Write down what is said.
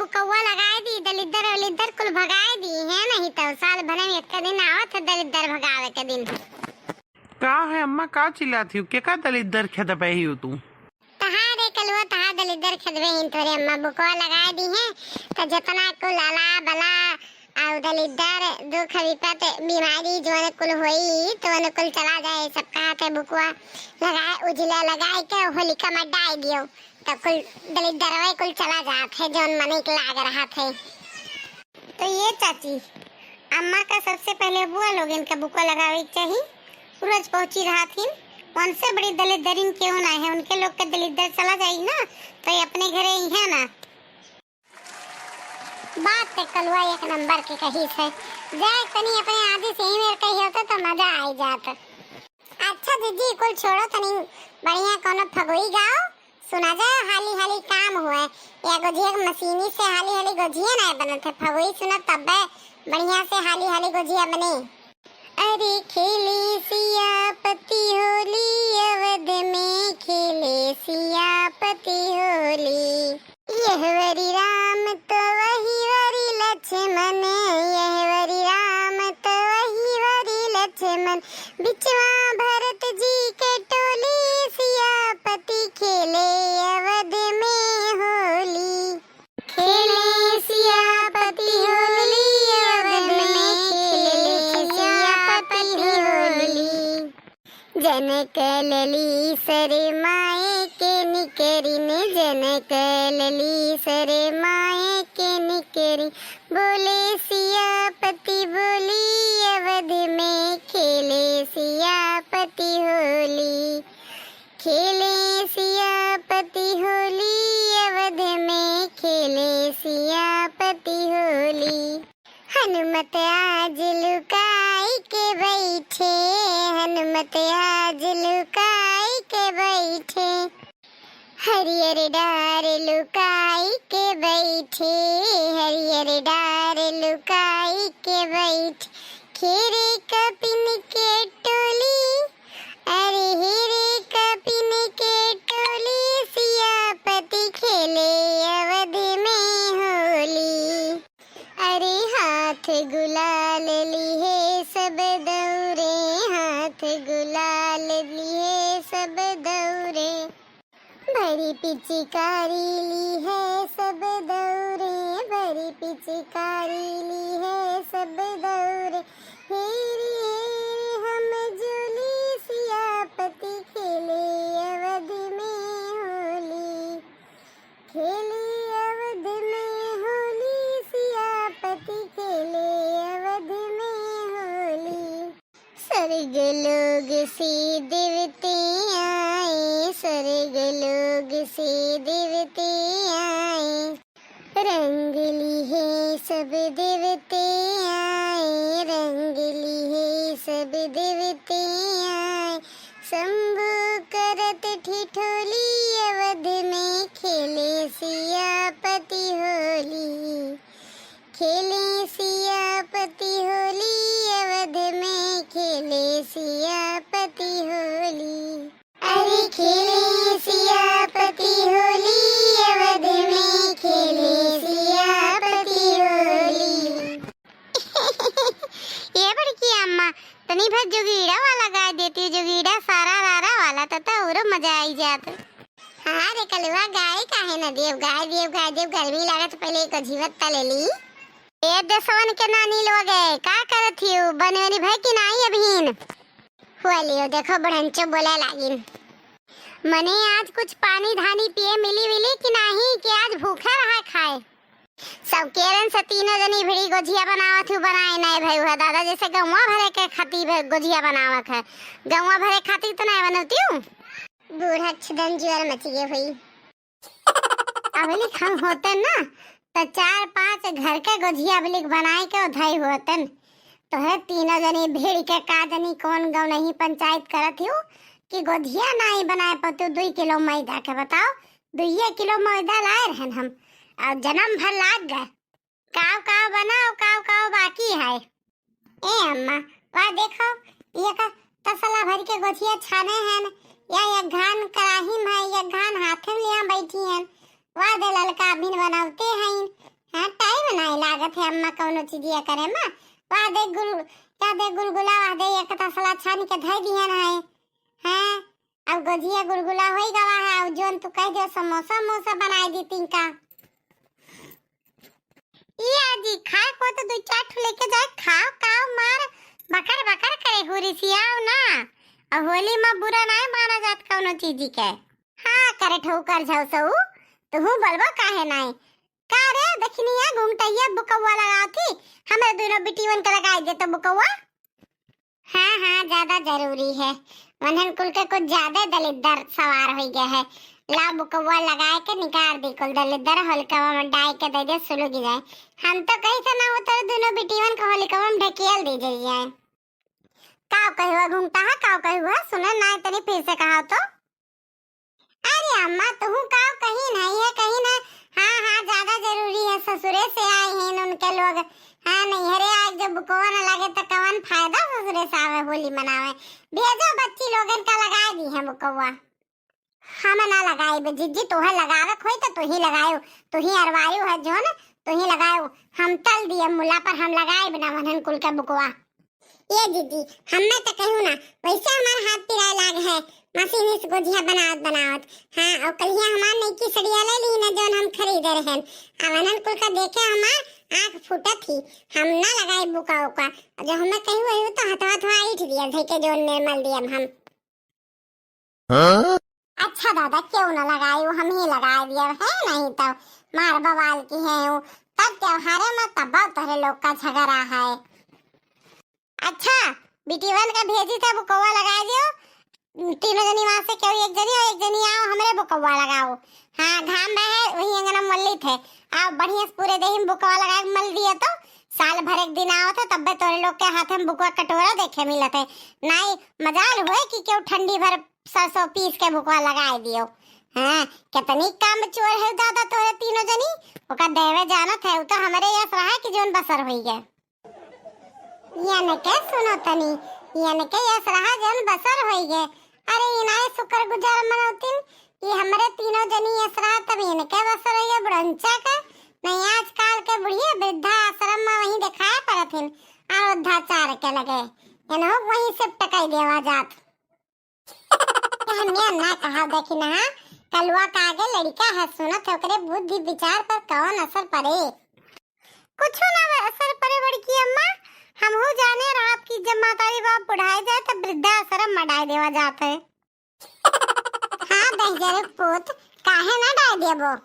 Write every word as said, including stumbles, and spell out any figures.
कौआ लगाए दी, दलिद्दर वलिद्दर कुल भगाए दी है, नहीं तो साल भर में एक दिन आवत है दलिद्दर भगावे के दिन। का है अम्मा, का चिल्लात हिउ? केका दलिद्दर खेदबे हिउ तू? तहारे कलुआ, तहार दलिद्दर खेदबे हिन तोरे अम्मा, बुकवा लगाए दी है, तो जतना कुल अला बला अउ दलिद्दर, दुख विपत, बीमारी जौन कुल होई, तो उन कुल चला जाए, सब कहत है बुकवा लगाए, उजला लगाए के होलिका में डाल दियो, तो कुल दलिद्दरवे कुल चला जात है, जौन मने के लाग रहत है। तो ये चाची, अम्मा का सबसे पहले बुआ लोगन का बुकवा लगावे के चाही, रोज पहुँची रहत हिन, उनसे बड़ी दलिद्दरिन क्यों ना है, उनके लोग के दलिद्दर चला जाई ना, तो ये अपने घरे ही है ना। बात ते कलुआ एक नंबर के कहिस है। जाए तनी अपने आदि से ही मेर कही होते तो मजा आई जात। अच्छा जीजी, कुल छोड़ो तनी, बढ़िया कोनो फगुई गाओ, सुना जाए हाली हाली काम हुए। या गोझिया के मशीनी से हाली हाली गोझिया ना बनत है, फगुई सुना तब्बे बढ़िया से हाली हाली गोझिया बने। अरे खेले सियापति होली अवध में, खेले सियापति होली। यह वरी राम तो वही वरी लक्ष्मण, यह वरी राम तो वही वरी लक्ष्मण, बिचवा भरत जी के टोली, सियापति खेले अवध में होली। खेले सियापति होली अवध में, खेले सियापति होली। जनक लली शरमाए के निकरिन, जनक लली शरमाए के निकरिन, बोले सियापति बोली अवध में, खेले सियापति होली। खेले सियापति होली अवध में, खेले सियापति होली। हनुमत आज लुकाई के बैठे, हनुमत आज लुकाई के बैठे, हरियर डार लुकाई के बैठे, हरियर डार लुकाई के बैठे, खेरे कपिन के टोली, अरे हेरे कपिन के टोली, सियापति खेले अवध में होली। अरे हाथ गुलाल लिहे सब दौरे, हाथ गुलाल लिहे सब दौरे, भरी पिचकारी लिहे सब दौरे, भरी पिचकारी लिहे सब दौरे, हेरी हेरी हम झूली, सियापति खेले अवध में होली। खेले अवध में होली, सियापति खेले अवध में होली। स्वर्ग लोग से देवते आए, स्वर्ग लोग से देवते आए, रंग लिहे सब देवते आए, रंग लिहे सब देवते आए, शंभु करत ठिठोली अवध में, खेले सियापति होली। खेले सियापति होली अवध में, खेले सियापति होली। अरे खेले सियापति होली अवध में, खेले सियापति होली। ए बड़की अम्मा, तनी भर जोगीड़ा वाला गाय देती, जोगीड़ा सारा रारा वाला, त, त औरो मजा आई जात। हाँ रे कलुआ, गाय काहे न देब, गाय देब, गाय देब, गर्मी लागत, पहले एक जीवत त ले ली। ए देसवन के नानी लोगे, का करत हिउ, बने वनी भय कि नाई अभिन? हुआ लियो, देखो बुढ़ंचो बोले लागिन। मने आज कुछ पानी धानी पिए मिली विली कि नाही, कि आज भूखे रहा खाए? सब केरन से तीनों जनी भिड़ी गोझिया बनावत हूँ, बनाए नाय भई हुआ दादा, जैसे गौवा भरे के खातिर भ-, गोझिया बनावत है, गौवा भरे खातिर तो नाय बनौती हूँ। बूढ़ा छिदन जुआर मची गए हुई। अबलिक हम होतन ना, त चार पाँच घर के गोझिया अबलिक बनाए के उधाई होतन। तोहे तीनों जनी भिड़ के का जनी कौन गौनही पंचायत करत हिउ कि गोझिया नाई बनाए पतू दुई किलो मैदा के, बताओ, दुइये किलो मैदा लाए रहन हम, और जन्म भर लाग गए। काव काव बनाओ, काव काव बाकी है। ए अम्मा, वा देखो, ये का तसला भर के गोझिया छाने हन, या एक घान कराही में है, एक घान हाथे में लिया बैठी हन। वा दे ललका अभिन बनौते हईन, हाँ, टाइम नाई लागत है अम्मा कौनो चीजिया करे मा। वह दे गुल, वह दे गुलगुला, वह दे एक तसला छान के धई दिहन है। हैं, अब गोजिया गुलगुला होई गवा है, अब जोन तू कह दे समोसा, समोसा बनाई दी तिनका। ई आजी, खाए को तो दू चार ठो लेके जाए, खाओ, खाओ, मार, बकर बकर करे, हुरिसियाओ ना। और होली मा बुरा नाई माना जात कौनो चीजी के। हाँ, करे ठोकर झौसऊ, तुहू बोलबो काहे नाई? का रे, दखिनिया घुंघटैया बुकौआ लगावत ही, हमरे दुनो बिटिवन के लगाई दे तो बुकौआ। हाँ, हाँ, ज्यादा जरूरी है। वनहन कुल के कुछ ज्यादा दलिद्दर सवार होई गया है। ला बुकौआ लगाए के निकाल दी कुल दलिद्दर, होलिकवा में डाई के दे दे सुलुग जाए। हम तो कही था ना, वो तोरे दुनो बिटिवन के होलिकवा में ढकेल दी जाए। काव कही हुआ घुंघटा है, काव कही हुआ? सुने ना, तनी फिर से कहा तो। अरे अम्मा, तुहू काव कही नहीं है, कही ना। हाँ, हाँ, ज्यादा जरूरी है, ससुरे से आए हैं उनके लोग। हाँ, नैहरे आए जो बुकवा न लगे तो कवन फायदा ससुरे से आवे होली मनावे। भेजो बच्ची लोगन का लगाए दी है बुकवा। हम ना लगाए बे जिज्जी, तोहे लगावे खोई तो तू ही लगायो, तू ही अरवायो है जो न, तू ही लगायो। हम तल दिए मुला पर, हम लगाए बिना वनहन कुल के बुकवा। ए दीदी, हम्मे त कहू ना, वैसे हमार हाथ पिराए लाग है, मशीन से गोजिया बनावत बनावत। हाँ, और कलिया हमार नईकी सड़िया ले ली ना, जौन हम खरीदे रहन। अब अनन कुल का देखे हमार आँख फूटत ही, हम ना लगाई बुका उका। और जो हमें कहू वही तो हथवा थवा ईठ दिया, धई के जोन में मल दिया हम। हाँ? अच्छा दादा, क्यों ना लगाई, वो हम ही लगाए दिया है, नहीं तो मार बवाल की है वो। तब त्योहारे में तब तोहरे लोग का झगड़ा है। अच्छा, बिटिवन का भेजी था बुकौआ लगाए दियो। तीनों जनी वहाँ से क्यों एक जनी और एक जनी आओ, हमरे बुकौआ लगाओ। हाँ, घाम रहे, वही अंगना मल्ली थे। आओ बढ़िया से पूरे देही में बुकौआ लगाए के मल दिए तो साल भर एक दिन आओ थे, तब्बे तोरे लोग के हाथ में बुकवा कटोरा देखे मिलत है। नाई मजाल हुए कि क्यों ठंडी भर सरसों पीस के बुकवा लगाए दियो। हाँ, कितनी काम चोर है दादा तोरे तीनों जनी। ओका देवे जानत है, उ तो हमरे यस रहा कि जोन बसर होई गए। यनके सुनो तनी, यनके यस रहा जन बसर होई गे। अरे इनाए शुक्रगुजार मनौतिन, ई हमरे तीनों जनी यस रहा तब इनके बसर होई गे बुढ़ंचा के। नहीं आजकल के बुढ़िया वृद्धा आश्रम में वहीं दिखाए पड़त हिन, अयोध्याचार के लगे। इनहू वहीं शिफ्ट कई देवा जात। हम ये ना कहा देखी ना, कलुआ का आगे लड़का है, सुनत है ओकरे बुद्धि विचार पर कौन असर पड़े। कुछ ना असर पड़े बड़की अम्मा, हमहू जाने रहा कि जब मातारी बाप बुढ़ाए जाए तब वृद्धाश्रम में डाल देवा जात है। हाँ दहिजर पूत, काहे ना डाल देबो?